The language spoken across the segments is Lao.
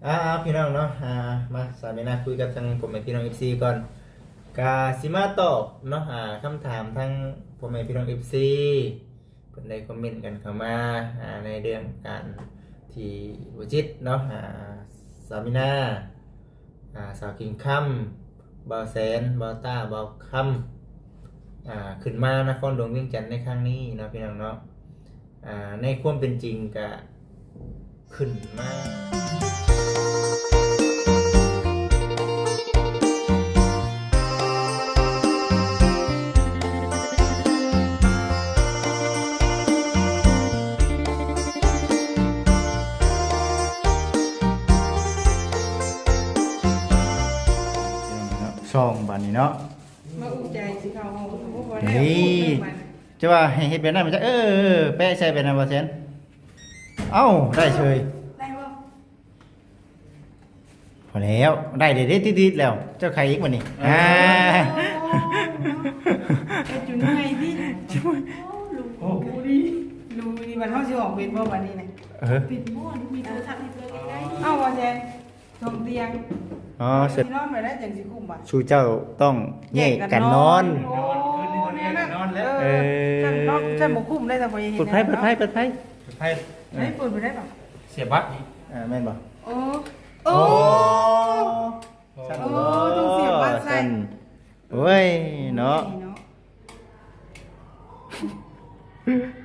ອ່າ ພີ່ນ້ອງເນາະ ອ່າ ມາ ສາວມີນາຄຸຍກັບທາງພໍ່ແມ່ພີ່ນ້ອງເອັຟຊີກ່ອນ ກະຊິມາຕອບເນາະ ອ່າ ຄຳຖາມທາງພໍ່ແມ່ພີ່ນ້ອງເອັຟຊີ ເພິ່ນໄດ້ຄອມເມັນກັນເຂົ້າມາ ອ່າ ໃນເລື່ອງການທີ່ບໍ່ຈິດເນາະ ອ່າ ສາວມີນາ ອ່າ ສາວກິ່ງຄຳ ບ່າວແສນ ບ່າວຕ້າ ບ່າວຄຳ ອ່າ ຂຶ້ນມານະຄອນຫຼວງວຽງຈັນໃນຄັ້ງນີ້ເນາະ ພີ່ນ້ອງເນາະ ອ່າ ໃນຄວາມເປັນຈິງກະຂຶ້ນມາ ຊ່ອງບາດນີ້ເນາະ ມາອຸກໃຈຊິເຂົ້າຫ້ອງ ໂອ້ ບໍ່ໄດ້ ນີ້ ເອົາໂພດເບິ່ງບັດ ຈະວ່າໃຫ້ເຮັດແບບນັ້ນ ມັນຈະ ເອີ ແປະໃສ່ແບບນັ້ນ ບໍ່ແຊນ ເອົ້າ ໄດ້ເສີຍ ໄດ້ບໍ່? ພໍແລ້ວ ໄດ້ເດ້ ຕິດໆແລ້ວ ເຈົ້າໄຂອີກບັດນີ້ ເອີ ອ່າ ເຮັດຈົນເມື່ອຍຕິ ໂອ້ ຮູ້ດີ ຮູ້ດີ ບັດເຮົາຊິອອກເປັນບໍ່ບັດນີ້ນະ? ເອີ ເປັນບໍ່? ມີໂທລະສັບເຮັດເລີຍໄດ້ ເອົ້າ ບໍ່ແຊນ ສອງຕຽງ ອໍ ຊິນອນໄປໄດ້ຈັ່ງຊິຄຸ້ມບາດ ຊູເຈົ້າຕ້ອງແຍກກັນນອນ ແຍກກັນນອນ ໂອ້ ແນວນັ້ນ ນອນແລ້ວ ເອີ ເອີ ຊັ້ນເນາະ ຊັ້ນບໍ່ຄຸ້ມໄດ້ ຖ້າບໍ່ເຮັດ ເປີດໄຟ ເປີດໄຟ ເປີດໄຟ ເອີ ເປີດບໍ່ໄດ້ບໍ່? ເສຍບັດນີ້ ອ່າ ແມ່ນບໍ່? ໂອ້ ໂອ້ ໂອ້ ຊັ້ນ ໂອ້ ຕ້ອງເສຍບັດໃສ່ ຊັ້ນ ໂອ້ຍ ເນາະ ເນາະ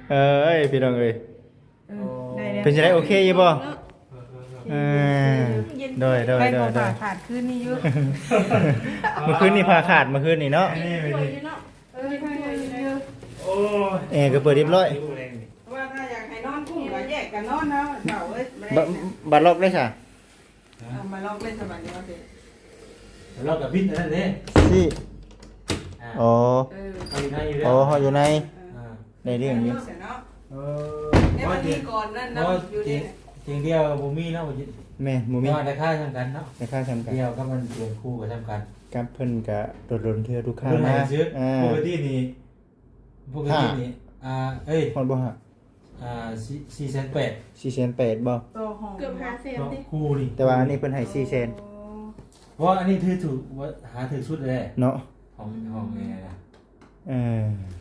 ເອີຍ ພີ່ນ້ອງເອີຍ ເອີ ໄດ້ແລ້ວ ເປັນຈັ່ງໃດ ໂອເຄຢູ່ບໍ່? ເນາະ ເອີ ເຢັນ ໂດຍ ໂດຍ ໄດ້ ໂດຍ ໂດຍ ຂາດຄືນນີ້ຢູ່ ມື້ຄືນນີ້ຜ່າຂາດ ມື້ຄືນນີ້ເນາະ ເອີ ເອີ ໂອ້ຍ ແອກະເປີດຮຽບຮ້ອຍ ວ່າຖ້າຢາກໃຫ້ນອນຄຸ້ມກະແຍກກັນນອນເນາະ ເຖົ້າເອີຍ ບາດ ບາດລັອກໄດ້ຊະ? ເອົາມາລອກເລີຍສະບາຍດີວ່າເປັນ ລອກກັບບິດອັນນັ້ນເດ້ ຊິ ອ່າ ອໍ ເອີ ເຮົາຢູ່ໃນຢູ່ແລ້ວ ອໍ ເຮົາຢູ່ໃນ ເອີ ອ່າ ໄດ້ເລື່ອງຢູ່ ເອີ ໃນວັນທີກ່ອນນັ້ນເນາະ ຢູ່ນີ້ ຕຽງດຽວບໍ່ມີເນາະ ແມ່ນ ບໍ່ມີ ແຕ່ວ່າລາຄາສ່ຳກັນເນາະ ລາຄາສ່ຳກັນ ດຽວກັບມັນຕຽງຄູ່ກໍສ່ຳກັນ ກັບເພິ່ນກະດົນໆເທື່ອລູກຄ້າມາ ເພິ່ນໃຫ້ຊື້ ອ່າ ປົກກະຕິນີ້ ປົກກະຕິນີ້ ຫ້າ ອ່າ ເອີຍ ຮອດບໍ່ ຫ້າ ອ່າ ສີ່ ສີ່ແສນແປດ ສີ່ແສນແປດບໍ່? ຕໍ່ຫ້ອງ ເກືອບຫ້າແສນຕິ ຄູ່ນີ້ ແຕ່ວ່າອັນນີ້ເພິ່ນໃຫ້ສີ່ແສນ ໂອ້ ເພາະວ່າອັນນີ້ຖືກ ຖືກ ຫາຖືກສຸດເລີຍເນາະ ຫ້ອງ ຫ້ອງແອນະ ເອີ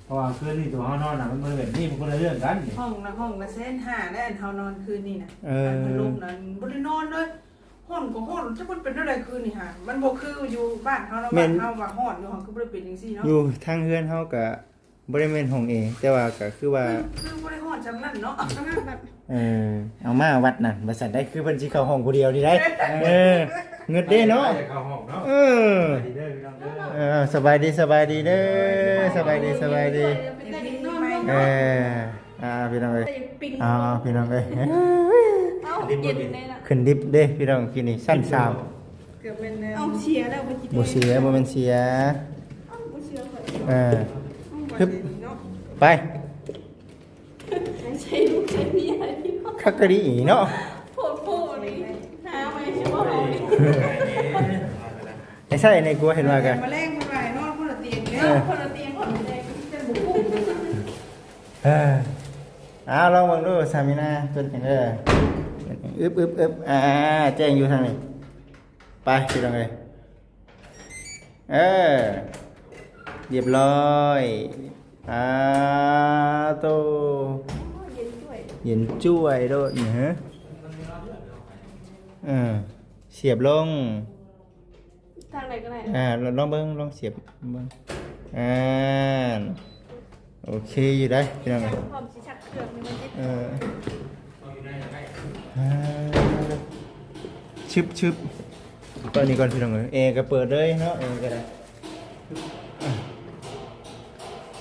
ເພາະວ່າຄືນນີ້ຕົວເຮົານອນນະ ມັນບໍ່ໄດ້ແບບນີ້ ມັນຄົນລະເລື່ອງກັນນີ້ ຫ້ອງນະ ຫ້ອງລະແສນຫ້າ ແລ້ວອັນເຮົານອນຄືນນີ້ນະ ເອີ ອັນພັດລົມນັ້ນບໍ່ໄດ້ນອນເລີຍ ຮ້ອນກໍຮ້ອນ ຈັກມັນເປັນແນວໃດຄືນນີ້ຫາ ມັນບໍ່ຄືຢູ່ບ້ານເຮົາເນາະ ແມ່ນ ບ້ານເຮົາວ່າຮ້ອນຢູ່ ເຮົາຄືບໍ່ໄດ້ເປັນຈັ່ງຊີ້ເນາະ ຢູ່ທາງເຮືອນເຮົາກະ ບໍ່ໄດ້ແມ່ນຫ້ອງແອ ແຕ່ວ່າກໍຄືວ່າ ຄື ຄືບໍ່ໄດ້ຮອດຊ່ຳນັ້ນເນາະ ເອີ ເອົາມາວັດນັ້ນ ວ່າຊັ້ນໄດ໋ ຄືເພິ່ນຊິເຂົ້າຫ້ອງຜູ້ດຽວນີ້ໄດ໋ ເອີ ເງິດເດ້ເນາະ ເຂົ້າຫ້ອງເນາະ ເອີ ເອີ ສະບາຍດີ ສະບາຍດີເດີ ສະບາຍດີ ສະບາຍດີ ເອີ ອ່າ ພີ່ນ້ອງເອີຍ ອ່າ ພີ່ນ້ອງເອີຍ ເອົ້າ ເຢັນແລ້ວ ຂຶ້ນລິບເດ້ພີ່ນ້ອງ ກິນນີ້ຊັ້ນສາມ ເກືອບແມ່ນແລ້ວ ເອົ້າ ເສຍແລ້ວ ບໍ່ເສຍ ບໍ່ແມ່ນເສຍ ເອົ້າ ບໍ່ເຊື່ອຂ້ອຍ ເອີ ຮຶບ ເນາະ ໄປ ໃສ່ລູກໃສ່ເມຍ ຄັກກະດີເນາະ ໂພດໂພດນີ້ ຫາໄວ້ຊິບໍ່ເອົາ ໃຫ້ໃສ່ໃນຄົວ ເຫັນວ່າກະ ມາແລງເພິ່ນວ່າໃຫ້ນອນຄົນລະຕຽງເດີ ເອີ ຄົນລະຕຽງ ຄົນລະຕຽງ ເອີ ເອົາ ລອງເບິ່ງດູ ສາມີນາ ເປັນຈັ່ງໃດ ອຶບ ອຶບ ອຶບ ອ່າ ແຈ້ງຢູ່ທາງນີ້ ໄປ ພີ່ນ້ອງເອີຍ ເອີ ຮຽບຮ້ອຍ ອ່າ ໂຕ ເຢັນຈ້ວຍ ເຢັນຈ້ວຍໂລດນີ້ ເອີ ເອີ ສຽບລົງ ທາງໃດກໍໄດ້ ອ່າ ລອງເບິ່ງ ລອງສຽບເບິ່ງ ອ່າ ໂອເຄຢູ່ໄດ໋ ພີ່ນ້ອງ ພ້ອມຊິຊັກເຄື່ອງໃຫ້ມັນຕິດ ເອີ ອ່າ ຊຶບ ຊຶບ ເປີດນີ້ກ່ອນ ພີ່ນ້ອງເອີຍ ແອກໍເປີດເລີຍເນາະ ແອກໍໄດ້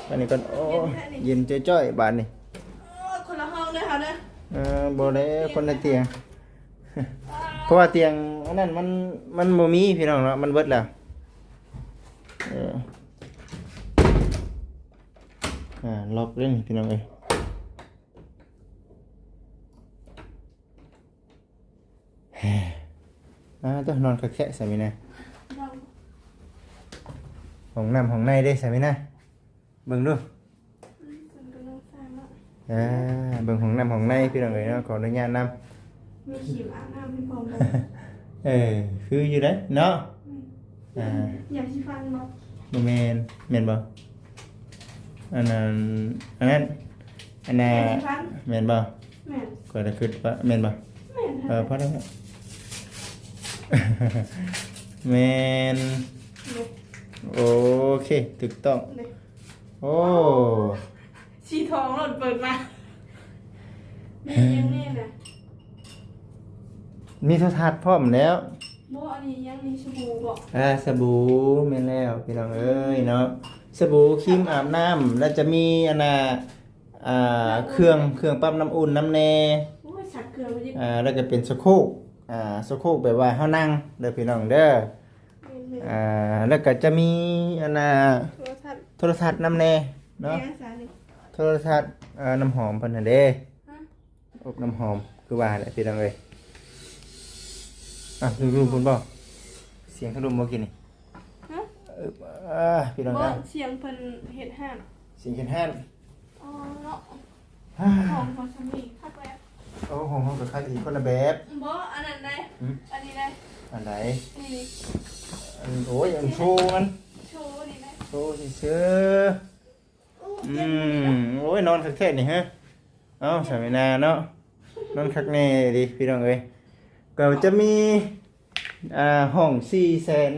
ເປີດນີ້ກ່ອນ ໂອ້ ເຢັນແທ້ນີ້ ເຢັນຈ້ອຍໆ ບາດນີ້ ໂອ້ ຄົນລະຫ້ອງເດີເຮົາເດີ ເອີ ບໍ່ແລ້ວ ຄົນລະຕຽງ ເພາະວ່າຕຽງອັນນັ້ນມັນ ມັນບໍ່ມີພີ່ນ້ອງເນາະ ມັນເບິດແລ້ວ ເອີ ອ່າ ລັອກເດ້ນີ້ພີ່ນ້ອງເອີຍ ອ່າ ໂຕ ນອນຄັກແທ້ສາມີນາ ຫ້ອງນ້ຳຫ້ອງໃນເດ້ສາມີນາ ເບິ່ງດູ ອືມ ເບິ່ງດູນ້ອງຊ້າງເນາະ ອ່າ ເບິ່ງຫ້ອງນ້ຳຫ້ອງໃນພີ່ນ້ອງເອີຍເນາະ ຂໍອະນຸຍາດນຳ ມີຄຣີມອາບນ້ຳໃຫ້ພ້ອມບໍ່? ເອີ ຄືຢູ່ເດ້ເນາະ. ອືມ ອ່າ ຢາສີຟັນບໍ່? ບໍ່ແມ່ນ ແມ່ນບໍ່? ອັນນັ້ນ ອັນນັ້ນ ອັນນ່າ ຢາສີຟັນ ແມ່ນບໍ່? ແມ່ນ. ຂ້ອຍລະຄິດວ່າແມ່ນບໍ່? ແມ່ນ. ເອີ ພໍແລ້ວ ແມ່ນ. ໂອເຄ ຖືກຕ້ອງ. ໂອ້ ສີທອງໂລດເປີດມາ. ມີຫຍັງແນ່ນະ? ມີໂທລະທັດພ້ອມແລ້ວ. ບໍ່ ອັນນີ້ຫຍັງນີ້ ສະບູບໍ່? ອ່າ ສະບູ ແມ່ນແລ້ວພີ່ນ້ອງເອີຍເນາະ. ສະບູ ຄຣີມອາບນ້ຳ ແລ້ວຈະມີອັນນ່າ ອ່າ ເຄື່ອງ ເຄື່ອງປັບນ້ຳອຸ່ນນຳແນ່. ໂອ້ຍ ຊັກເຄື່ອງມາດິ. ອ່າ ແລ້ວກໍເປັນສະໂຄກ ອ່າ ສະໂຄກແບບວ່າເຮົານັ່ງເດີພີ່ນ້ອງເດີ. ແມ່ນໆ ອ່າ ແລ້ວກໍຈະມີອັນນ່າ ໂທລະທັດ ໂທລະທັດນຳແນ່ເນາະ. ແມ່ນຫຍັງຊະນີ້? ໂທລະທັດ ເອີ ນ້ຳຫອມເພິ່ນຫັ້ນເດ້. ຮະ? ອົບນ້ຳຫອມ ຄືວ່າແຫຼະພີ່ນ້ອງເອີຍ. ອ່ະ ລືມໆ ພຸ້ນບໍ່? ສຽງທະລຸບໍ່ກີ້ນີ້? ຮະ? ເອີ ພີ່ນ້ອງ ບໍ່ ເອີຍ ສຽງເພິ່ນເຮັດຮ້ານ ສຽງເຮັດຮ້ານ. ອໍ ເນາະ ຂອງເຂົາຊຳນີ້ຄັກແລ້ວ. ໂອ້ ຂອງເຮົາກໍຄັກອີກຄົນລະແບບ. ບໍ່ ອັນນັ້ນໃດ. ຫື? ອັນນີ້ໃດ. ອັນໃດ? ນີ້ ອັນ ໂອ້ຍ ອັນໂຊມັນ ໂຊນີ້ໃດ ໂຊຊື່ໆ. ອືມ ໂອ້ຍ ນອນຄັກແທ້ນີ້ເຮີ. ເອົ້າ ສາມີນາເນາະ ນອນຄັກແນ່ເດພີ່ນ້ອງເອີຍ. ກໍຈະມີ ອ່າ ຫ້ອງສີ່ແສນ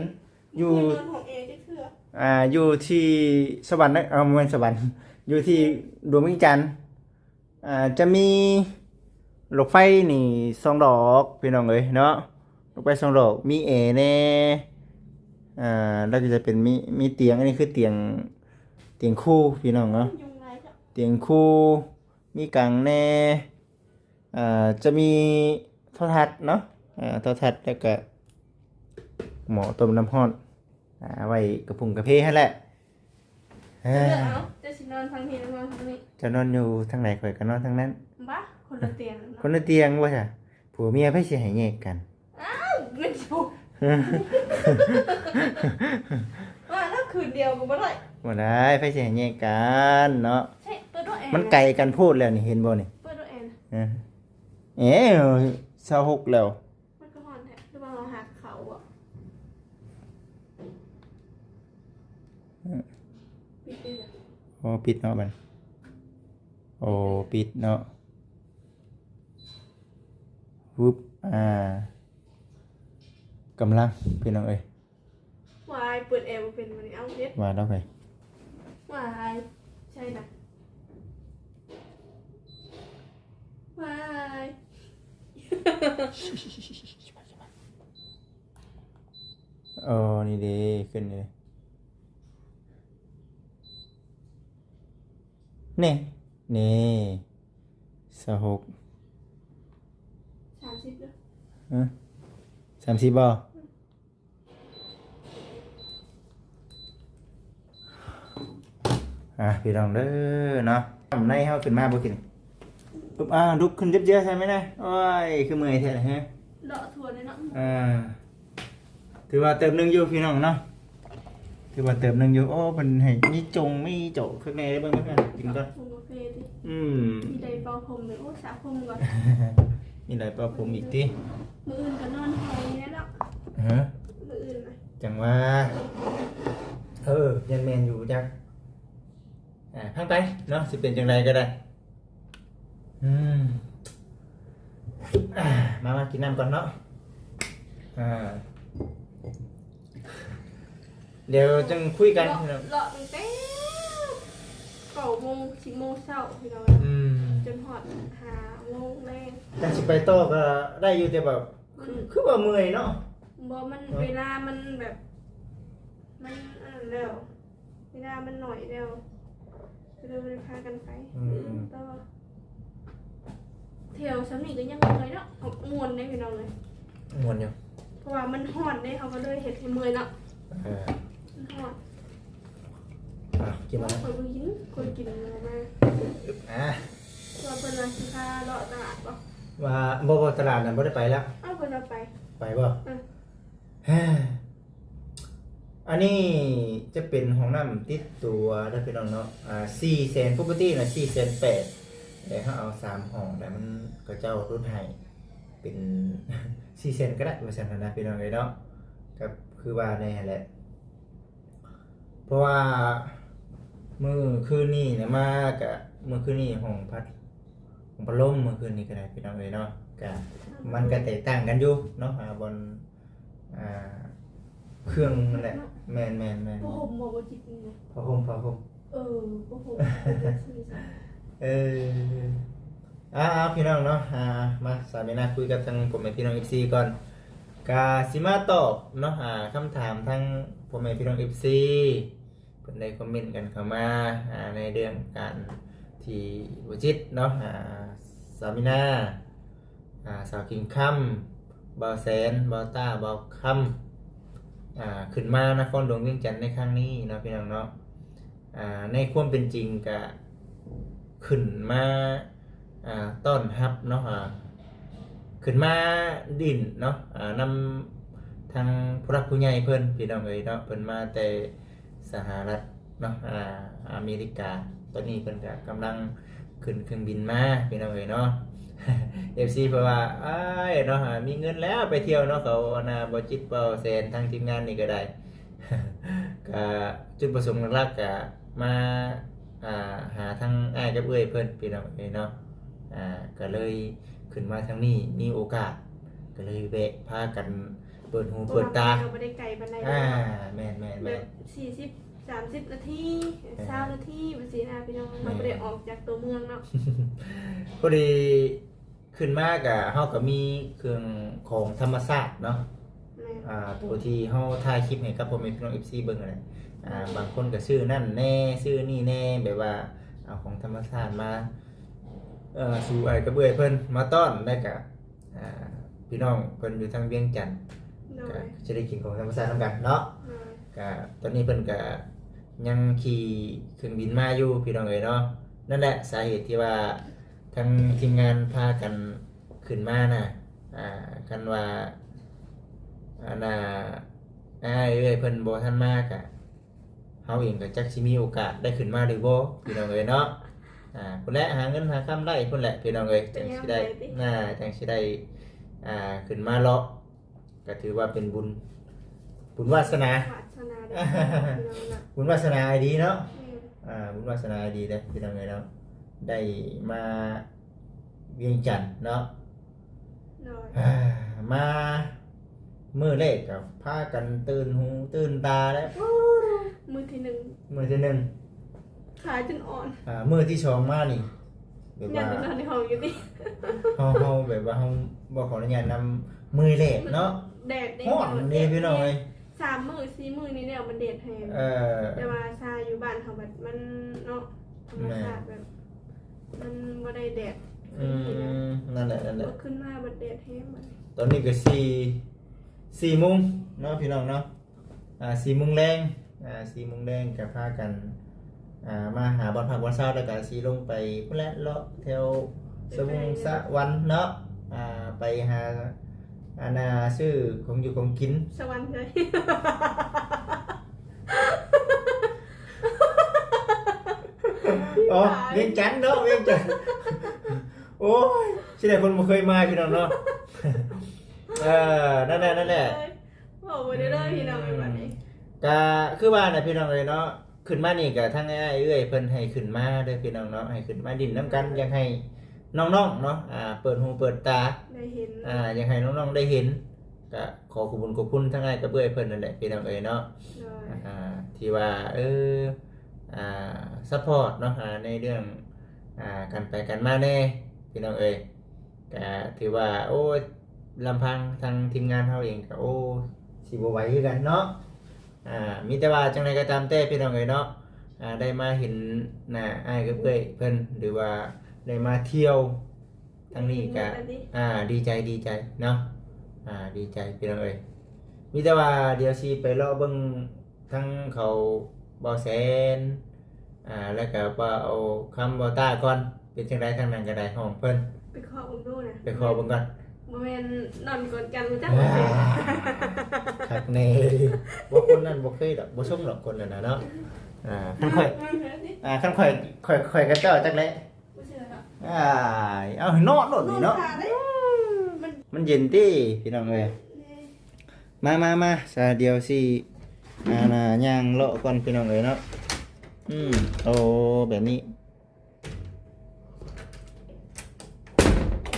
ຢູ່ ບໍ່ເຄີຍນອນຫ້ອງແອຈັກເທື່ອ. ອ່າ ຢູ່ທີ່ສະຫວັນນະ ເອົາ ບໍ່ແມ່ນສະຫວັນ ຢູ່ທີ່ຫຼວງວຽງຈັນ. ອ່າ ຈະມີຫຼອດໄຟນີ້ສອງດອກພີ່ນ້ອງເອີຍເນາະ. ຫຼອດໄຟສອງດອກ ມີແອແນ່. ອ່າ ແລ້ວກໍຈະເປັນ ມີ ມີຕຽງ ອັນນີ້ຄືຕຽງ ຕຽງຄູ່ພີ່ນ້ອງເນາະ. ຕຽງຄູ່ ມີກັງແນ່. ອ່າ ຈະມີໂທລະທັດເນາະ ອ່າ ໂທລະທັດ ແລ້ວກະໝໍ້ຕົ້ມນ້ຳຮ້ອນ ອ່າ ໄວ້ກະປຸງກາເຟຫັ້ນແຫຼະ. ເອີ ເລືອກເອົາ ເຈົ້າຊິນອນທາງນີ້ຫຼືນອນທາງນີ້? ເຈົ້ານອນຢູ່ທາງໃດ ຂ້ອຍກໍນອນທາງນັ້ນ. ບາ ຄົນລະຕຽງເນາະ. ຄົນລະຕຽງບໍ່ຊະ? ຜົວເມຍໃຜຊິໃຫ້ແຍກກັນ? ອ້າວ ແມ່ນຢູ່ ວ່າແລ້ວຄືນດຽວກໍບໍ່ໄດ້. ບໍ່ໄດ້ ໃຜຊິໃຫ້ແຍກກັນເນາະ. ໃຊ່ ເປີດໂດແອ ມັນໄກກັນໂພດແລ້ວນີ້ ເຫັນບໍ່ນີ້? ເປີດໂດແອ ເອີ ເອີ ຊາວຫົກແລ້ວ. ມັນກໍຮ້ອນແທ້ ຫຼືວ່າເຮົາຫາເຂົ້າບໍ່? ເອີ ປິດເລີຍ. ໂອ້ ປິດເນາະບັດ. ໂອ້ ປິດເນາະ. ວຶບ ອ່າ ກຳລັງ ພີ່ນ້ອງເອີຍ. ວາຍ ເປີດແອບໍ່ເປັນບັດນີ້. ເອົ້າ ເຮັດ ວ່າແລ້ວໄປ. ວາຍ ໃຊ່ນະ ວາຍ. ເອີ ນີ້ເດ້ ຂຶ້ນເດ້ ນີ້ ນີ້ ຊາວຫົກ ສາມສິບເດີ. ຮະ ສາມສິບບໍ່? ອ່າ ພີ່ນ້ອງເດີເນາະ ນ້ຳໃນເຮົາຂຶ້ນມາບໍ່ກິນ. ປຶບ ອ່າ ລຸກຂຶ້ນເຈັບເຈືອໃສ່ໄໝນະ. ໂອ້ຍ ຄືເມື່ອຍແທ້ແຫຼະເຮີ. ເລາະທົ່ວເລີຍເນາະ. ອ່າ ຖືວ່າເຕີບໜຶ່ງຢູ່ພີ່ນ້ອງເນາະ ຖືວ່າເຕີບໜຶ່ງຢູ່. ໂອ້ ເພິ່ນໃຫ້ມີຈົງມີໂຈະຂ້າງໃນເບິ່ງເດີ. ກິນກ່ອນ ຊົງກາເຟຕິ. ອືມ ມີໄດເປົ່າຜົມເດີ. ໂອ້ ສະຜົມກ່ອນ ມີໄດເປົ່າຜົມອີກຕິ. ມື້ອື່ນກໍນອນຫ້ອງນີ້ແຫຼະເນາະ. ຮະ ມື້ອື່ນນະ ຈັ່ງວ່າ ເອີ ຍັງແມ່ນຢູ່ຈັກ. ອ່າ ຟັງໄປເນາະ ຊິເປັນຈັ່ງໃດກໍໄດ້. ອືມ ອ່າ ມາ ມາກິນນ້ຳກ່ອນເນາະ. ອ່າ ດຽວຈັ່ງຄຸຍກັນ ເລາະ ເນາະ ເລາະຕັ້ງແຕ່ເກົ້າໂມງ ສິບໂມງເຊົ້າພີ່ນ້ອງ. ອືມ ຈົນຮອດຫ້າໂມງແລງ. ຄັນຊິໄປຕໍ່ກໍໄດ້ຢູ່ ແຕ່ແບບ ອືມ ຄື ຄືວ່າເມື່ອຍເນາະ. ບໍ່ ມັນ ເນາະ ເວລາມັນແບບ ມັນອັນນັ້ນແລ້ວ ເວລາມັນໜ້ອຍແລ້ວ ກໍເລີຍບໍ່ໄດ້ພາກັນໄປ. ອືມ ມື້ອື່ນຕໍ່. ແຖວຊ່ຳນີ້ກໍຍັງເມື່ອຍເນາະ. ກໍມ່ວນເດ້ພີ່ນ້ອງເອີຍ ມ່ວນຢູ່ ເພາະວ່າມັນຮ້ອນເດ້ ເຮົາກໍເລີຍເຮັດໃຫ້ເມື່ອຍເນາະ. ເອີ ມັນຮ້ອນ. ອ່ະ ກິນແລ້ວນະ. ຂ້ອຍບໍ່ກິນ ຂ້ອຍກິນແລ້ວມາ. ອ່າ ວ່າເພິ່ນວ່າຊິພາເລາະຕະຫຼາດບໍ່? ວ່າ ບໍ່ ບໍ່ ຕະຫຼາດນັ້ນບໍ່ໄດ້ໄປແລ້ວ. ເອົ້າ ເພິ່ນວ່າໄປ. ໄປບໍ່? ເອີ. ອັນນີ້ຈະເປັນຫ້ອງນ້ຳຕິດຕົວເດີພີ່ນ້ອງເນາະ. ອ່າ ສີ່ແສນ ປົກກະຕິນະ ສີ່ແສນແປດ ແຕ່ເຮົາເອົາສາມຫ້ອງ ແລ້ວມັນ ເຂົາເຈົ້າຫຼຸດໃຫ້ ເປັນສີ່ແສນກໍໄດ້ວ່າຊັ້ນນະ ພີ່ນ້ອງເອີຍເນາະ. ກໍຄືວ່າແນ່ຫັ້ນແຫຼະ ເພາະວ່າມື້ຄືນນີ້ນະມາກະ ມື້ຄືນນີ້ຫ້ອງພັດ ຫ້ອງພັດລົມ ມື້ຄືນນີ້ກໍໄດ້ ພີ່ນ້ອງເອີຍເນາະ. ກະມັນກໍແຕກຕ່າງກັນຢູ່ເນາະ ອ່າ ບ່ອນ ອ່າ ເຄື່ອງນັ້ນແຫຼະ. ແມ່ນໆໆ ຜ້າຫົ່ມບໍ່ ບໍ່ຈິດນີ້ນະ ຜ້າຫົ່ມ ຜ້າຫົ່ມ ເອີ ຜ້າຫົ່ມ ເອີ ອ່າ ພີ່ນ້ອງເນາະ ອ່າ ມາ ສາວມີນາຄຸຍກັບທາງພໍ່ແມ່ພີ່ນ້ອງເອັຟຊີກ່ອນ ກະຊິມາຕອບເນາະ ອ່າ ຄຳຖາມທາງພໍ່ແມ່ພີ່ນ້ອງເອັຟຊີ ເພິ່ນໄດ້ຄອມເມັນກັນເຂົ້າມາ ອ່າ ໃນເລື່ອງການທີ່ບໍ່ຈິດເນາະ ອ່າ ສາວມີນາ ອ່າ ສາວກິ່ງຄຳ ບ່າວແສນ ບ່າວຕ້າ ບ່າວຄຳ ອ່າ ຂຶ້ນມານະຄອນຫຼວງວຽງຈັນໃນຄັ້ງນີ້ເນາະ ພີ່ນ້ອງເນາະ. ອ່າ ໃນຄວາມເປັນຈິງກະຂຶ້ນມາ ອ່າ ຕ້ອນຮັບເນາະ ອ່າ ຂຶ້ນມາດິ້ນເນາະ ອ່າ ນຳທາງຜູ້ຫຼັກຜູ້ໃຫຍ່ເພິ່ນ ພີ່ນ້ອງເອີຍເນາະ. ເພິ່ນມາແຕ່ສະຫະລັດເນາະ ອ່າ ອາເມລິກາ ຕອນນີ້ເພິ່ນກະກຳລັງຂຶ້ນເຄື່ອງບິນມາ ພີ່ນ້ອງເອີຍເນາະ. ເອັຟຊີເພິ່ນວ່າ ອ້າຍເນາະ ອ່າ ມີເງິນແລ້ວໄປທ່ຽວເນາະ ເຂົາ ອັນນ່າ ບໍ່ຈິດ ເບົາແສນ ທາງທີມງານນີ້ກໍໄດ້ ກະຈຸດປະສົງຫຼັກໆກະມາ ອ່າ ຫາທາງອ້າຍກັບເອື້ອຍເພິ່ນ ພີ່ນ້ອງເອີຍເນາະ. ອ່າ ກະເລີຍຂຶ້ນມາທາງນີ້ ມີໂອກາດ ກະເລີຍແວະພາກັນເປີດຫູເປີດຕາ ບໍ່ໄດ້ໄກປານໃດ ອ່າ ເນາະ ແມ່ນໆໆ ແບບສີ່ສິບ ສາມສິບນາທີ ເອີ ຊາວນາທີ ວ່າຊີ້ນະ ພີ່ນ້ອງ ມັນບໍ່ໄດ້ອອກຈາກຕົວເມືອງເນາະ. ພໍດີ ຂຶ້ນມາກະ ເຮົາກະມີເຄື່ອງຂອງທຳມະຊາດເນາະ ແມ່ນ ອ່າ ໂຕທີ່ເຮົາຖ່າຍຄລິບໃຫ້ກັບພໍ່ແມ່ພີ່ນ້ອງເອັຟຊີເບິ່ງຫັ້ນແຫຼະ. ອ່າ ແມ່ນ ບາງຄົນກະຊື້ນັ້ນແດ່ ຊື້ນີ້ແດ່ ແບບວ່າເອົາຂອງທຳມະຊາດມາ ເອີ ສູ່ອ້າຍກັບເອື້ອຍເພິ່ນມາຕ້ອນ ແລ້ວກະ ອ່າ ພີ່ນ້ອງເພິ່ນຢູ່ທາງວຽງຈັນ ໂດຍ ກະຈະໄດ້ກິນຂອງທຳມະຊາດນຳກັນເນາະ. ໂດຍ ກະຕອນນີ້ເພິ່ນກະຍັງຂີ່ເຄື່ອງບິນມາຢູ່ ພີ່ນ້ອງເອີຍເນາະ. ນັ້ນແຫຼະສາເຫດທີ່ວ່າ ທາງທີມງານພາກັນຂຶ້ນມານະ ອ່າ ຄັນວ່າ ອັນນ່າ ອ້າຍເອື້ອຍເພິ່ນບໍ່ທັນມາກະ ເຮົາເອງກໍຈັກຊິມີໂອກາດໄດ້ຂຶ້ນມາຫຼືບໍ່ ພີ່ນ້ອງເອີຍເນາະ. ອ່າ ພຸ້ນແຫຼະ ຫາເງິນຫາຄຳໄດ້ພຸ້ນແຫຼະ ພີ່ນ້ອງເອີຍ ຈັ່ງຊິໄດ້ ໜ້າ ຈັ່ງຊິໄດ້ ອ່າ ຂຶ້ນມາເລາະ ກໍຖືວ່າເປັນບຸນ ບຸນວາສະໜາ ວາສະໜາເດ້ ພີ່ນ້ອງເນາະ ບຸນວາສະໜາອີ່ຫຼີເນາະ. ແມ່ນ ອ່າ ບຸນວາສະໜາອີ່ຫຼີເດ້ ພີ່ນ້ອງເອີຍເນາະ ໄດ້ມາວຽງຈັນເນາະ. ໂດຍ ອ່າ ມາມື້ແລກກໍພາກັນຕື່ນຫູຕື່ນຕາແລ້ວ ມື້ທີໜຶ່ງ ມື້ທີໜຶ່ງ ຂາຈົນອ່ອນ. ອ່າ ມື້ທີສອງມານີ້ ແບບວ່າ ຍັງນອນໃນຫ້ອງຢູ່ຕິ ເຮົາ ເຮົາແບບວ່າເຮົາບໍ່ຂໍອະນຸຍາດນຳ ມື້ແລກເນາະ ແດດເດ້ ຮ້ອນເດ້ ພີ່ນ້ອງເອີຍ. ສາມມື້ສີ່ມື້ນີ້ແລ້ວ ມັນແດດແຮງ ເອີ ແຕ່ວ່າຊາຢູ່ບ້ານເຮົາບັດມັນເນາະ ທຳມະຊາດ ແມ່ນ ແບບມັນບໍ່ໄດ້ແດດ ອືມ ຄືນີ້ນະ. ນັ້ນແຫຼະ ນັ້ນແຫຼະ ບໍ່ ຂຶ້ນມາບັດແດດແຮງບັດນີ້. ຕອນນີ້ກໍສີ່ ສີ່ໂມງເນາະ ພີ່ນ້ອງເນາະ ອ່າ ສີ່ໂມງແລງ ອ່າ ສີ່ໂມງແລງກໍພາກັນ ອ່າ ມາຫາບ່ອນພັກບ່ອນເຊົາ ແລ້ວກໍຊິລົງໄປພຸ້ນແຫຼະ ເລາະແຖວສະຫວັນ ສະຫວັນເນາະ ອ່າ ໄປຫາ ອັນນ່າ ຊື້ຂອງຢູ່ຂອງກິນ ສະຫວັນເລີຍ. ອໍ ວຽງຈັນເນາະ ວຽງຈັນ ໂອ້ຍ ຊິໄດ້ຄົນບໍ່ເຄີຍມາ ພີ່ນ້ອງເນາະ. ເອີ ນັ້ນແຫຼະ ນັ້ນແຫຼະ ເວົ້າບໍ່ໄດ້ເລີຍ ພີ່ນ້ອງເອີຍ ອືມ ບັດນີ້ ກະຄືວ່ານະ ພີ່ນ້ອງເອີຍເນາະ ຂຶ້ນມານີ້ກະທາງອ້າຍເອື້ອຍເພິ່ນໃຫ້ຂຶ້ນມາເດີ ພີ່ນ້ອງເນາະ ໃຫ້ຂຶ້ນມາດິ້ນນຳກັນ ຢາກໃຫ້ນ້ອງໆເນາະ ອ່າ ເປີດຫູເປີດຕາ ໄດ້ເຫັນ ອ່າ ຢາກໃຫ້ນ້ອງໆໄດ້ເຫັນ ກະຂໍຂອບຄຸນຂອບຄຸນທາງອ້າຍກັບເອື້ອຍເພິ່ນນັ້ນແຫຼະ ພີ່ນ້ອງເອີຍເນາະ ໂດຍ ອ່າ ທີ່ວ່າ ເອີ ອ່າ ຊັບພອດເນາະ ອ່າ ໃນເລື່ອງ ອ່າ ການໄປການມາແດ່ ພີ່ນ້ອງເອີຍ. ກະຖືວ່າ ໂອ້ຍ ລຳພັງທາງທີມງານເຮົາເອງກະ ໂອ້ ຊິບໍ່ໄຫວຄືກັນເນາະ. ອ່າ ມີແຕ່ວ່າຈັ່ງໃດກໍຕາມແຕ່ ພີ່ນ້ອງເອີຍເນາະ ອ່າ ໄດ້ມາເຫັນໜ້າອ້າຍກັບເອື້ອຍເພິ່ນ ຫຼືວ່າໄດ້ມາທ່ຽວທາງນີ້ກະ ອ່າ ດີໃຈ ດີໃຈເນາະ ອ່າ ດີໃຈ ພີ່ນ້ອງເອີຍ. ມີແຕ່ວ່າດຽວຊິໄປເລາະເບິ່ງ ທັງເຂົາ ເບົາແສນ ອ່າ ແລ້ວກະເບົາຄຳ ເບົາຕ້າກ່ອນ ເປັນຈັ່ງໃດທາງນັ້ນກະໄດ້ ຫ້ອງເພິ່ນ ໄປເຄາະເບິ່ງດູນະ ໄປເຄາະເບິ່ງກ່ອນ. ບໍ່ແມ່ນນອນກອດກັນບໍ່ຈັກ ອ່າ ຄັກແນ່. ບໍ່ ຄົນນັ້ນບໍ່ເຄີຍດອກ ບໍ່ຊົງດອກຄົນນັ້ນນະເນາະ. ອ່າ ຄັນຂ້ອຍ ອ່າ ຄັນຂ້ອຍ ຂ້ອຍ ຂ້ອຍກະເຈົ້າຈັກແຫຼະ ບໍ່ເຊື່ອດອກ. ອ້າຍ ເອົາໃຫ້ນອນໂລດນີ້ເນາະ ນອນທ່າເດ້ ມັນ ມັນເຢັນຕິພີ່ນ້ອງເອີຍ. ມາ ມາ ມາ ສະ ດຽວຊິ ອ່າ ຍ່າງເລາະກ່ອນພີ່ນ້ອງເອີຍເນາະ. ອືມ ໂອ້ ແບບນີ້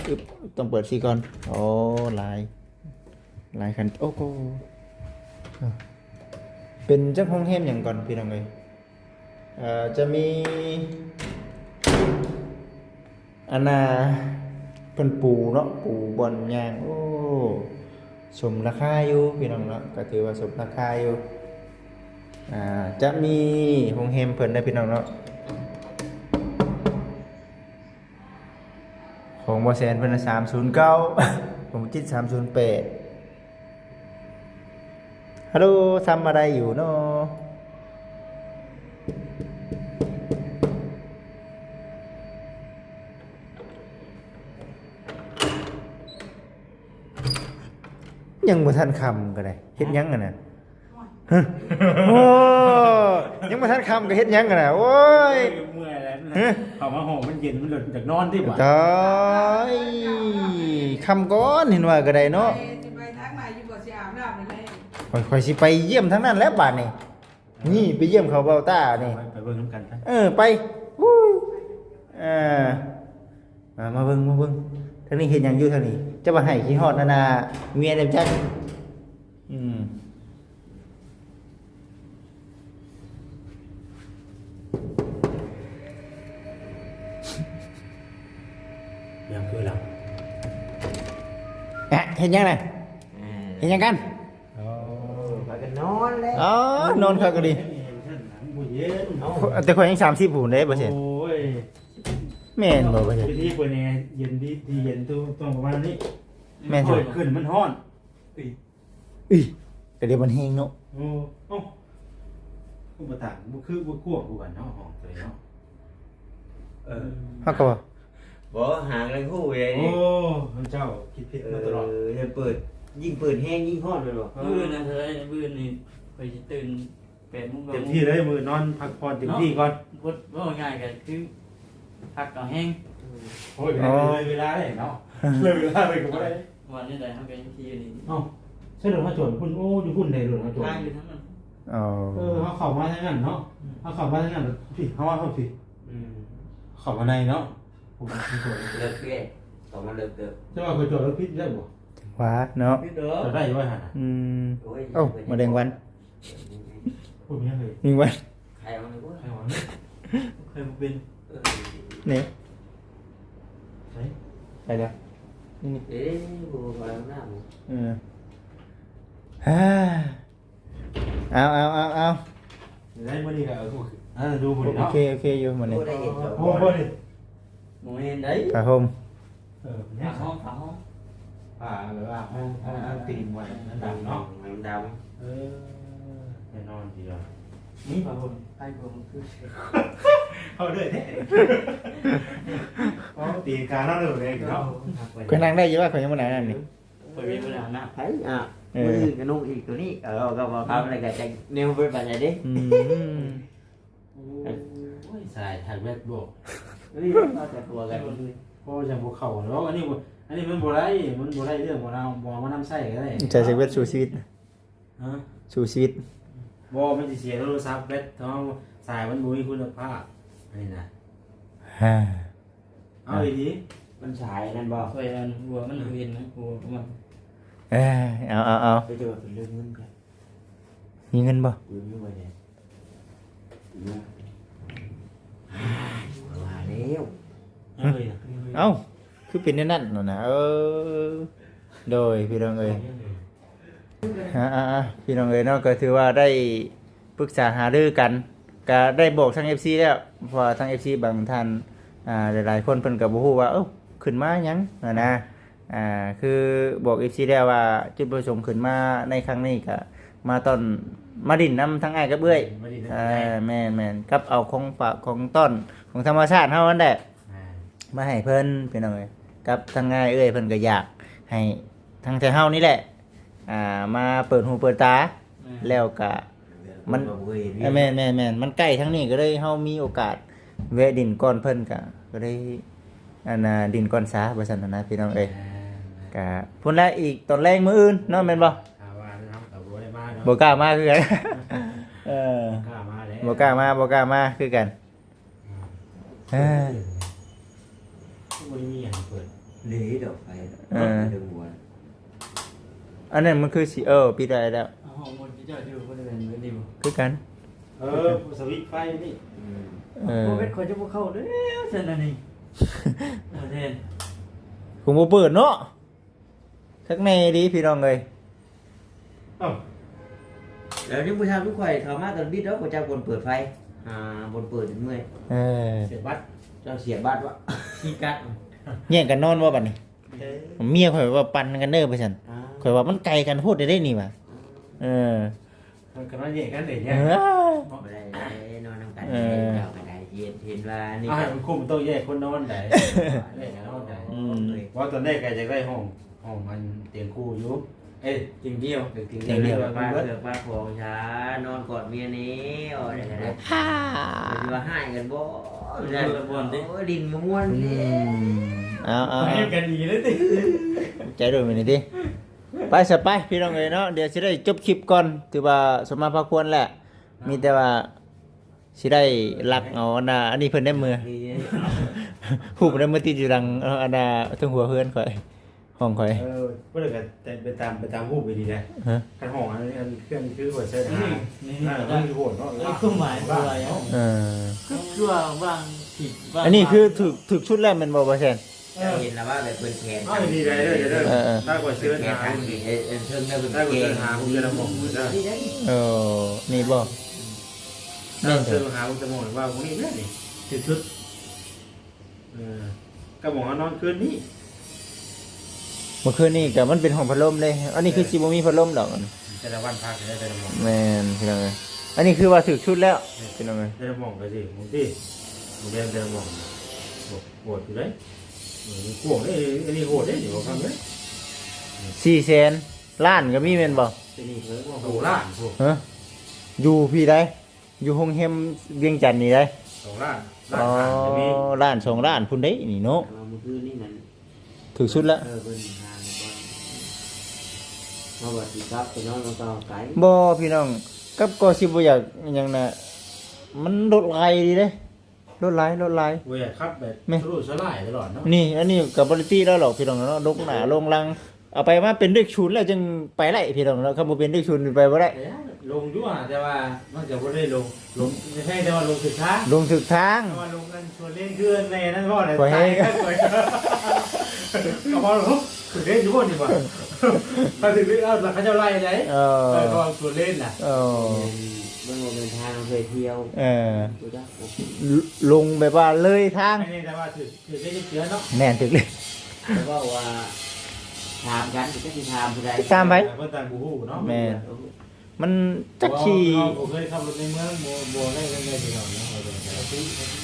ອຶບ ຕ້ອງເປີດຊິກ່ອນ. ໂອ້ ຫຼາຍ ຫຼາຍຂັ້ນ ໂອ້ໂຫ ເປັນຈັກໂຮງແຮມຫຍັງກ່ອນພີ່ນ້ອງເອີຍ? ເອີ ຈະມີ ອັນນ່າ ເພິ່ນປູເນາະ ປູບ່ອນຍ່າງ. ໂອ້ ສົມລາຄາຢູ່ພີ່ນ້ອງເນາະ ກໍຖືວ່າສົມລາຄາຢູ່. ອ່າ ຈະມີໂຮງແຮມເພິ່ນເດີພີ່ນ້ອງເນາະ. ຂອງບໍ່ແສນເພິ່ນນະ ສາມສູນເກົ້າ ຂອງຈິດ ສາມສູນແປດ. ຮັລໂຫຼ ທຳມາໄດ້ຢູ່ເນາະ. ຍັງບໍ່ທັນຄ່ຳກໍໄດ້ ເຮັດຫຍັງອັນນັ້ນ? ຮະ ໂອ້ ຍັງບໍ່ທັນຄ່ຳກໍເຮັດຫຍັງກັນນະ? ໂອ້ຍ ເມື່ອຍແລ້ວ ຮະ ເຂົ້າມາຫ້ອງມັນເຢັນ ມັນຢາກນອນຕິບາດ. ຕາຍ ຄ່ຳກ່ອນ ເຫັນວ່າກໍໄດ້ເນາະ. ຂ້ອຍ ຂ້ອຍຊິໄປຢ້ຽມທາງນັ້ນແຫຼະບາດນີ້. ນີ້ໄປຢ້ຽມເຂົາເບົາຕານີ້ ໄປ ໄປເບິ່ງນຳກັນໄປ. ເອີ ໄປ ເອີ ມາ ມາເບິ່ງ ມາເບິ່ງ ທາງນີ້ເຮັດຫຍັງຢູ່ທາງນີ້? ຈະວ່າໃຫ້ຄິດຮອດອັນນ່າ ເມຍແດ່ຈັກ. ອືມ ຍັງຄືລະ ແອະ ເຮັດຫຍັງນະ? ເອີ ເຮັດຫຍັງກັນ? ໂອ້ ພາກັນນອນແລ້ວ. ອໍ ນອນຄັກອີ່ຫຼີ. ບໍ່ເຢັນ ເອົ້າ ແຕ່ຂ້ອຍຍັງສາມສິບພຸ້ນເດ້ ບໍ່ເຊັນ. ໂອ້ຍ ແມ່ນບໍ່ ບໍ່ເຊັນ? ທີ່ເປີດແອເຢັນດີ ທີ່ເຢັນ ຕ້ອງປະມານນີ້. ແມ່ນ ເປີດຂຶ້ນມັນຮ້ອນ. ອີ ອີ ກໍດຽວມັນແຮງເນາະ. ໂອ້ ເອົ້າ ຄືບໍ່ຕ່າງ ບໍ່ຄື ບໍ່ກວ້າງຄືກັນເນາະ ຫ້ອງໂຕນີ້ເນາະ. ເອີ ເຮົາກໍວ່າ ບໍ່ ຫາກະຮູ້ເດ້. ໂອ້ ເຈົ້າຄິດຜິດມາຕະຫຼອດ. ເອີ ເຮັດເປີດ ຍິ່ງເປີດແຮງຍິ່ງຮ້ອນແມ່ນບໍ່? ເອີ ມື້ອື່ນນະ ມື້ອື່ນນີ້ຂ້ອຍຊິຕື່ນແປດໂມງ ເຕັມທີ່ເລີຍ ມື້ນອນພັກຜ່ອນເຕັມທີ່ກ່ອນ. ເນາະ ເວົ້າງ່າຍກໍຄືພັກເອົາແຮງ. ໂອ້ຍ ເລີຍເວລາເດ້ເນາະ ເລີຍເວລາເລີຍກໍບໍ່ໄດ້. ວ່າແນວໃດເຮົາກໍຍັງຂີ່ຢູ່ນີ້. ເອົ້າ ໃຊ້ລົດເຮົາຈອດພຸ້ນ. ໂອ້ ຢູ່ພຸ້ນໃດ ລົດເຮົາຈອດ ທາງຢູ່ທາງນັ້ນ. ອໍ ເອີ ເຮົາເຂົ້າມາທາງນັ້ນເນາະ. ອືມ ເຮົາເຂົ້າມາທາງນັ້ນ ພີ້ ເຮົາມາເຂົ້າພີ້. ອືມ ເຂົ້າມາໃນເນາະ. ເລິກເດ້ ເຂົ້າມາເລິກເດີ. ຈະວ່າຂ້ອຍຈອດລົດຜິດໄດ້ບໍ່? ວ່າເນາະ ຜິດເດີ ຈອດໄດ້ຢູ່ວ່າຫັ້ນນະ. ອືມ ໂອ້ຍ ເອົ້າ ມາແດງວັນ ບໍ່ມີຫຍັງເລີຍ ມີວັນ ໃຄເອົາເລີຍ ໃຄເອົາເລີຍ ໃຄບໍ່ເປັນ. ເອີ ນີ້ ໃສ່ ໃສ່ແລ້ວ ນີ້ ນີ້ ເອີ ບໍ່ໄປຫ້ອງນ້ຳ. ເອີ ເອົາ ເອົາ ເອົາ ເອົາ ໄດ້ມື້ນີ້ກໍ ເອີ ເອົາ ດູມື້ນີ້ເນາະ. ໂອເຄ ໂອເຄຢູ່ມື້ນີ້. ໂອ້ ໄດ້ເຫັນ ໂອ້ ບໍ່ເຫັນ ບໍ່ເຫັນໄດ໋ ຜ້າຫົ່ມ. ເອີ ຜ້າຫ້ອງ ຜ້າຫ້ອງ ຜ້າ ຫຼືວ່າຫ້ອງ ຫ້ອງຕີນໄວ້ ມັນດຳເນາະ ມັນດຳ. ເອີ ແນ່ນອນດີເນາະ. ນີ້ຜ້າຫົ່ມ ໃຜຫົ່ມຄື ເອົາເລື້ອຍແທ້. ໂອ້ ຕີນກາເນາະ ເລີຍເນາະ. ຂ້ອຍນັ່ງໄດ້ຢູ່ວ່າ ຂ້ອຍຍັງບໍ່ນັ່ງນຳນີ້. ຂ້ອຍມີບັນຫານະ ໃຜ ອ່າ ເອີ ມື້ອື່ນກໍນຸ່ງອີກຕົວນີ້. ເອີ ກໍບໍ່ເອົາແລ້ວກໍຈັກແນວໄປປານໃດເດ້. ອືມ ໂອ້ຍ ສາຍທາງແບດບໍ່. ເອີ ເອົາແຕ່ຕົວກັນ. ໂອ້ ຍັງບໍ່ເຂົ້າເນາະ. ອັນນີ້ບໍ່ ອັນນີ້ມັນບໍ່ໄດ້ ມັນບໍ່ໄດ້ເລື່ອງ ບໍ່ນຳ ບໍ່ເອົາມານຳໃຊ້ກໍໄດ້. ໃສ່ເຊັກແບດສູ້ຊີວິດ. ຮະ? ສູ້ຊີວິດ. ບໍ່ ມັນຊິເສຍໂທລະສັບ ແບດເຮົາ ສາຍມັນບໍ່ມີຄຸນນະພາບ ອັນນີ້ນະ. ຮະ ເອົາອີ່ຫຼີ ມັນສາຍນັ້ນບໍ່? ຂ້ອຍອັນຫົວມັນບໍ່ເຫັນນະ ຫົວຂອງມັນ. ເອີ ເອົາ ເອົາ ເອົາ ໄປເຈີເປັນເລື່ອງເງິນກັນ. ມີເງິນບໍ່? ກູມີໄວ້ແດ່. ວ່າແລ້ວ. ເອົ້າ ຄືເປັນແນວນັ້ນນະ. ເອີ ໂດຍ ພີ່ນ້ອງເອີຍ. ອ່າໆໆ ພີ່ນ້ອງເອີຍເນາະ ກໍຖືວ່າໄດ້ປຶກສາຫາລືກັນ ກໍໄດ້ບອກທາງເອັຟຊີແລ້ວ ເພາະວ່າທາງເອັຟຊີບາງທ່ານ ອ່າ ຫຼາຍໆຄົນເພິ່ນກໍບໍ່ຮູ້ວ່າ ເອີ ຂຶ້ນມາຫຍັງຫັ້ນນະ. ອ່າ ຄືບອກເອັຟຊີແລ້ວວ່າ ຈຸດປະສົງຂຶ້ນມາໃນຄັ້ງນີ້ກໍມາຕ້ອນ ມາຫຼິ້ນນຳທັງອ້າຍກັບເອື້ອຍ. ມາຫຼິ້ນນຳ ອ່າ ອ້າຍ ແມ່ນໆ ກັບເອົາຂອງຝາກຂອງຕ້ອນຂອງທຳມະຊາດເຮົາຫັ້ນແຫຼະ ອ່າ ມາໃຫ້ເພິ່ນ ພີ່ນ້ອງເອີຍ. ກັບທາງອ້າຍເອື້ອຍເພິ່ນກໍຢາກໃຫ້ທາງແຖວເຮົານີ້ແຫຼະ ອ່າ ມາເປີດຫູເປີດຕາ. ແມ່ນ ແລ້ວກະມັນ ເອີ ແມ່ນໆໆ ມັນໃກ້ທາງນີ້ ກໍເລີຍເຮົາມີໂອກາດແວະຫຼິ້ນກ່ອນເພິ່ນ ກະ ກໍເລີຍ ອັນນ່າ ຫຼິ້ນກ່ອນຊາ ວ່າຊັ້ນນະ ພີ່ນ້ອງເອີຍ. ແມ່ນ ກະພຸ້ນແຫຼະ ອີກຕອນແລງມື້ອື່ນເນາະ ແມ່ນບໍ່? ຖ້າວ່າເຮົາກໍບໍ່ໄດ້ມາເນາະ ບໍ່ກ້າມາຄືກັນ ເອີ ບໍ່ກ້າມາແຫຼະ ບໍ່ກ້າມາ ບໍ່ກ້າມາຄືກັນ ເອີ ບໍ່ໄດ້ມີຫຍັງເປີດ ນີ້ດອກໄຟ ເອີ ເດີງຫົວ ອັນນັ້ນມັນຄືຊິ ເອີ ປິດໄດ້ແລ້ວ ເອົາຫ້ອງມັນເຈົ້າຢູ່ບໍ່ໄດ້ເປັນແບບນີ້ບໍ່? ຄືກັນ ເອີ ສະວິດໄຟນີ້ ເອີ ບໍ່ເປັນ ຂ້ອຍຈະບໍ່ເຂົ້າເດ້ຊັ້ນອັນນີ້ ບໍ່ແມ່ນ ຄົງບໍ່ເປີດເນາະ ຄັກແນ່ອີ່ຫຼີພີ່ນ້ອງເອີຍ ເອົ້າ ແລ້ວຍັງບໍ່ທັນ ຂ້ອຍເຂົ້າມາຕອນບິດດອກ ບໍ່ຈັກບ່ອນເປີດໄຟ ຫາບ່ອນເປີດເມື່ອຍ ເອີ ສຽບບັດ ເຈົ້າສຽບບັດວະ ຂີ້ກັດ ແຍ່ງກັນນອນບໍ່ບັດນີ້? ເອີ ເມຍຂ້ອຍວ່າປັ່ນກັນເດີວ່າຊັ້ນ ອ້າວ ຂ້ອຍວ່າມັນໄກກັນໂພດເດ້ນີ້ວ່າ ເອີ ມັນກໍນອນແຍກກັນເດ້ ເອີ ບໍ່ໄດ້ເດ້ ນອນນຳກັນ ເອີ ເຈົ້າກໍໄດ້ ເຫັນ ເຫັນວ່ານີ້ ອ້າຍ ມັນຄົງຕ້ອງແຍກຄົນນອນໄດ໋ ແຍກກັນນອນໄດ໋ ອືມ ເພາະຕອນແລກກໍຢາກໄດ້ຫ້ອງ ຫ້ອງມັນຕຽງຄູ່ຢູ່ ເອີຍ ຕຽງດຽວ ຕຽງດຽວ ຕຽງດຽວ ປະເຄື່ອງປະຂອງຊາ ນອນກອດເມຍແນວໃດກໍໄດ້ ເພິ່ນຊິວ່າຮ້າຍກັນບໍ່ ຄົນລະບ່ອນຕິ ໂອ້ຍ ຫຼິ້ນບໍ່ມ່ວນເດ້ ອືມ ເອົາໆໆ ໃຫ້ກັນດີເລີຍຕິ ໃຈໂດນໄປນີ້ຕິ ໄປຊະໄປ ພີ່ນ້ອງເອີຍເນາະ ດຽວຊິໄດ້ຈົບຄລິບກ່ອນ ຖືວ່າສົມມາພາຄວນແຫຼະ ມີແຕ່ວ່າຊິໄດ້ລັກເອົາອັນນ່າ ອັນນີ້ເພິ່ນໄດ້ເມືອ ຮູບໄດ້ເມືອຕິດຢູ່ຫຼັງ ເອີ ອັນນ່າ ເທິງຫົວເຮືອນຂ້ອຍ ຫ້ອງຂ້ອຍ ເອີ ບໍ່ໄດ້ກໍໄປຕາມ ໄປຕາມຮູບໄປດີແຫຼະ ຮະ ຄັນຫ້ອງອັນນີ້ ອັນເຄື່ອງຄືວ່າໃຊ້ທາງ ນີ້ ອ່າ ມັນຄືໂຫດເນາະ ເອີ ຄວາມໝາຍບໍ່ໄດ້ເນາະ ເອີ ຄື ຄືວ່າວາງຜິດວາງ ອັນນີ້ຄືຖືກ ຖືກຊຸດແລ້ວແມ່ນບໍ່ ບໍ່ແຊນ? ເຈົ້າເຫັນລະວ່າແບບເພິ່ນແຂນ ເອົາດີໄດເດີ ເດີ ເອີ ເອີ ຖ້າຂ້ອຍເຊີນຫາ ເອີ ເອີ ເທິງເດີ ເພິ່ນ ຖ້າຂ້ອຍເຊີນຫາ ເອີ ເອີ ນີ້ບໍ່ ແມ່ນ ເຊີນຫາ ຈະມອງວ່າພວກນີ້ແຫຼະນີ້ ຖືກຊຸດ ເອີ ກໍໝໍເຮົານອນຄືນນີ້ ເມື່ອຄືນນີ້ກໍມັນເປັນຫ້ອງພັດລົມເດ້ ອັນນີ້ຄື ເອີ ຊິບໍ່ມີພັດລົມດອກ ແຕ່ລະວັນພັກແຕ່ລະໝ່ອງ ແມ່ນ ພີ່ນ້ອງເອີຍ ອັນນີ້ຄືວ່າຖືກຊຸດແລ້ວ ແມ່ນ ພີ່ນ້ອງເອີຍ ແຕ່ລະໝ່ອງກໍຊິບາງທີໂຮງແຮມແຕ່ລະໝ່ອງ ໂຫດຢູ່ເດ້ ເອີ ມັນກວ້າງເດ້ ອັນນີ້ໂຫດເດ້ ເດີບໍ່ຄຳເດ້ ສີ່ແສນ ລ້ານກໍມີແມ່ນບໍ່? ໂອ້ ລ້ານພຸ້ນ ຮະ ຢູ່ພີ້ໃດ ຢູ່ໂຮງແຮມວຽງຈັນນີ້ໃດ ສອງລ້ານ ລ້ານຫ້າກໍມີ ອໍ ລ້ານສອງລ້ານພຸ້ນເດ້ນີ້ເນາະ ເອີ ມື້ຄືນນີ້ນັ້ນ ຖືກສຸດລະ ເອີ ເພິ່ນຫາກ່ອນ ເຮົາວ່າຊິກັບໄປນອນນຳເກົ່າໄກ ບໍ່ ພີ່ນ້ອງ ກັບກໍຊິບໍ່ຢາກຫຍັງນະ ມັນລົດຫຼາຍອີ່ຫຼີເດ້ ລົດຫຼາຍ ລົດຫຼາຍ ບໍ່ຢາກຂັບແບບ ແມ່ນ ສະຫຼູສະຫຼາຍຕະຫຼອດເນາະ ນີ້ ອັນນີ້ກໍບໍ່ໄດ້ຕິລາວດອກ ພີ່ນ້ອງເນາະ ລົງໜ້າລົງຫຼັງ ເອົາໄປມາເປັນເດັກສູນແລ້ວຈຶ່ງໄປໄດ້ ພີ່ນ້ອງເນາະ ຄັນບໍ່ເປັນເດັກສູນໄປບໍ່ໄດ້ ລົງຢູ່ ແຕ່ວ່າມັນກໍບໍ່ໄດ້ລົງ ລົງ ແຕ່ວ່າລົງຖືກທາງ ລົງຖືກທາງ ແຕ່ວ່າລົງອັນສວນເລນຄືແມ່ນັ້ນບໍ່ໄດ້ ຂ້ອຍ ຕາຍແລ້ວຂ້ອຍ ກໍບໍ່ລົງຖືກເລນຢູ່ບໍ່ນີ້ບໍ່ ຖ້າຖືກເລນ ເອົາ ແລ້ວເຂົາເຈົ້າໄລ່ໄດ ເອີ ເອີ ເຂົາວ່າສວນເລນນະ ເອີ ມັນບໍ່ແມ່ນທາງເຄີຍທ່ຽວ ເອີ ບໍ່ຈັກ ລົງແບບວ່າເລີຍທາງ ອັນນີ້ແຕ່ວ່າຖືກ ຖືກເລນເທື່ອເນາະ ແມ່ນ ຖືກເລນ ເວົ້າວ່າຖາມກັນ ຈັກຊິຖາມຜູ້ໃດ ຖາມໃຜ ເພິ່ນຕ່າງບໍ່ຮູ້ເນາະ ແມ່ນ ມັນຈັກຊິ ເຮົາບໍ່ເຄີຍຂັບລົດໃນເມືອງ ບໍ່ ບໍ່ໄດ້ເລື່ອງໃດ ພີ່ນ້ອງເນາະ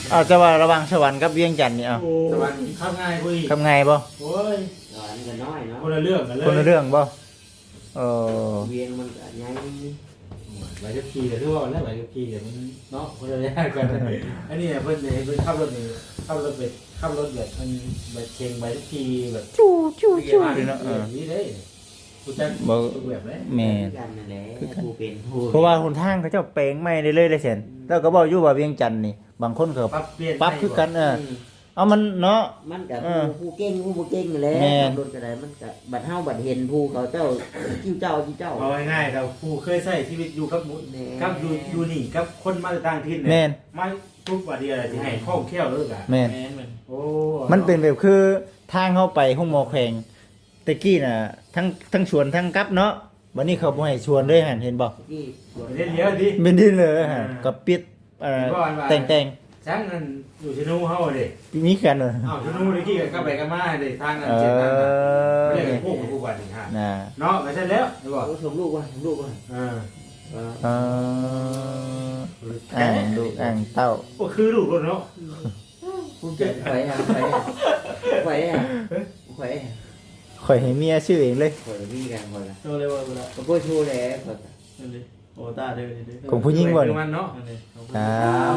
ເອົາ ແຕ່ວ່າລະຫວ່າງສະຫວັນກັບວຽງຈັນນີ້ ເອົາ ໂອ້ ສະຫວັນຂັບງ່າຍກວ່າອີກ ຂັບງ່າຍບໍ່? ໂອ້ຍ ສະຫວັນກໍນ້ອຍເນາະ ຄົນລະເລື່ອງກັນເລີຍ ຄົນລະເລື່ອງບໍ່? ເອີ ວຽງມັນກໍໃຫຍ່ ໃບຂັບຂີ່ກໍຄືວ່າແລ້ວ ໃບຂັບຂີ່ກໍມັນເນາະ ຄົນລະຢ່າງກັນ ອັນນີ້ເພິ່ນເຫັນເພິ່ນຂັບລົດນີ້ ຂັບລົດແບບ ຂັບລົດແບບມັນ ແບບເຄັ່ງໃບຂັບຂີ່ແບບ ຈູ້ໆໆ ນີ້ເນາະ ເອີ ນີ້ເດ້ ຮູ້ຈັກ ບໍ່ ທຸກແບບເດ້ ແມ່ນ ຄືກັນນັ້ນແຫຼະ ຄືກັນ ຜູ້ເປັນຜູ້ ເພາະວ່າຫົນທາງເຂົາເຈົ້າແປງໃໝ່ເລື້ອຍໆເດ້ແຊນ ອືມ ເຈົ້າກໍເວົ້າຢູ່ວ່າວຽງຈັນນີ້ ບາງຄົນກໍປັບປ່ຽນ ປັບຄືກັນ ໃໝ່ ເອີ ອືມ ເອົາມັນເນາະ ມັນກໍ ເອີ ຜູ້ ຜູ້ເກັ່ງ ຜູ້ບໍ່ເກັ່ງນັ້ນແຫຼະ ແມ່ນ ຂັບລົດກໍໄດ້ ມັນກໍ ບັດເຮົາບັດເຫັນຜູ້ເຂົາເຈົ້າ ຈິ້ວເຈົ້າ ຈິ້ວເຈົ້າ ເວົ້າງ່າຍໆ ກໍຜູ້ເຄີຍໃຊ້ຊີວິດຢູ່ກັບໝູ່ ແມ່ນ ກັບຢູ່ ຢູ່ນີ້ກັບຄົນມາແຕ່ຕ່າງຖິ່ນ ແມ່ນ ມາປຸບວ່າດຽວຊິໃຫ້ຄ່ອງແຄ້ວເລີຍກະ ແມ່ນ ແມ່ນ ໂອ້ ມັນເປັນແບບຄືທາງເຮົາໄປໂຮງໝໍແຂວງ ແຕ່ກີ້ນະ ທັງ ທັງສວນທັງກັບເນາະ ບັດນີ້ເຂົາບໍ່ໃຫ້ສວນເລີຍຫັ້ນ ເຫັນບໍ່? ເປັນດິນເລີຍຕິ ເປັນດິນເລີຍ ອ່າ ກໍປິດ ເອີ ເຫັນບໍ່ ອັນວ່າ ແຕ່ງໆ ຊ່າງນັ້ນຢູ່ຊະນູເຮົາເດ້ ມີຄືກັນເນາະ ເອົາຊະນູຕະກີ້ກັບໄປກັບມາເດ້ ທາງອັນ ເອີ ເສັ້ນທາງນັ້ນ ບໍ່ໄດ້ໂຄ້ງຄືບັດນີ້ຮະ ນະ ເນາະ ວ່າຊັ້ນແລ້ວ ເຫັນບໍ່? ໂອ້ ຊົມລູກວ່າ ຊົມລູກວ່າ ເອີ ເອີ ເອີ ອ້າງລູກອ້າງເຕົ້າ ບໍ່ຄືລູກໂລດເນາະ ຜູ້ເກັ່ງ ຂ້ອຍຫາ ຂ້ອຍຫາ ຂ້ອຍຫາ ຂ້ອຍຫາ ຂ້ອຍໃຫ້ເມຍຊື້ເອງເລີຍ ຂ້ອຍມີກັນ ຂ້ອຍລະ ໂທເລີຍວ່າ ບໍ່ລະ ກໍບໍ່ໂທແລ້ວ ຂ້ອຍກະ ນັ້ນເດ້ ໂອຕາເດີນີ້ເດີ ຂອງຜູ້ຍິງບໍ່ນີ້? ມັນເນາະ ນັ້ນເດ້ ຂອງຜູ້ຍິງ ອ່າ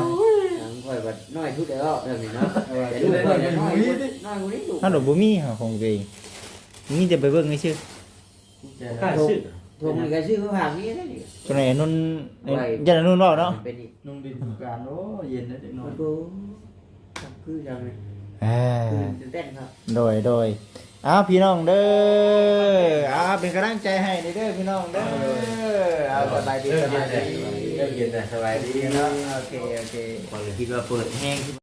ຂອງຂ້ອຍບັດນ້ອຍສຸດແລ້ວ ແບບນີ້ເນາະ ເອີ ແຕ່ລູກຂ້ອຍນ້ອຍ ນ້ອຍກວ່ານີ້ ລູກ ເຮົາບໍ່ມີຫາຂອງຕົວເອງ ມີແຕ່ໄປເບິ່ງຊື່ໆ. ບໍ່ກ້າຊື້. ຖົງນີ້ກໍຊື້ມາຝາກເມຍໄດ້ນີ້. ໂຕນັ້ນອານຸນ ໄວ້ ຢ້ານອານຸນເວົ້າເນາະ. ເປັນນີ້ ນຸ່ງດິນສະການ. ໂອ້ ເຢັນເດ້ເດັກນ້ອຍ. ໂອ້ ຄືຈັ່ງນີ້. ເອີ ຕື່ນເຕັ້ນຄັບ. ໂດຍ ໂດຍ. ອ້າວ ພີ່ນ້ອງເດີ ອ້າວ ເປັນກຳລັງໃຈໃຫ້ເດີພີ່ນ້ອງເດີ. ເອີ ອ້າວ ສະບາຍດີ ເອີ ສະບາຍດີ ເລີ່ມເຢັນແລ້ວ ສະບາຍດີເນາະ. ໂອເຄ ໂອເຄ ຂ້ອຍກໍຄິດວ່າເປີດແຮງ.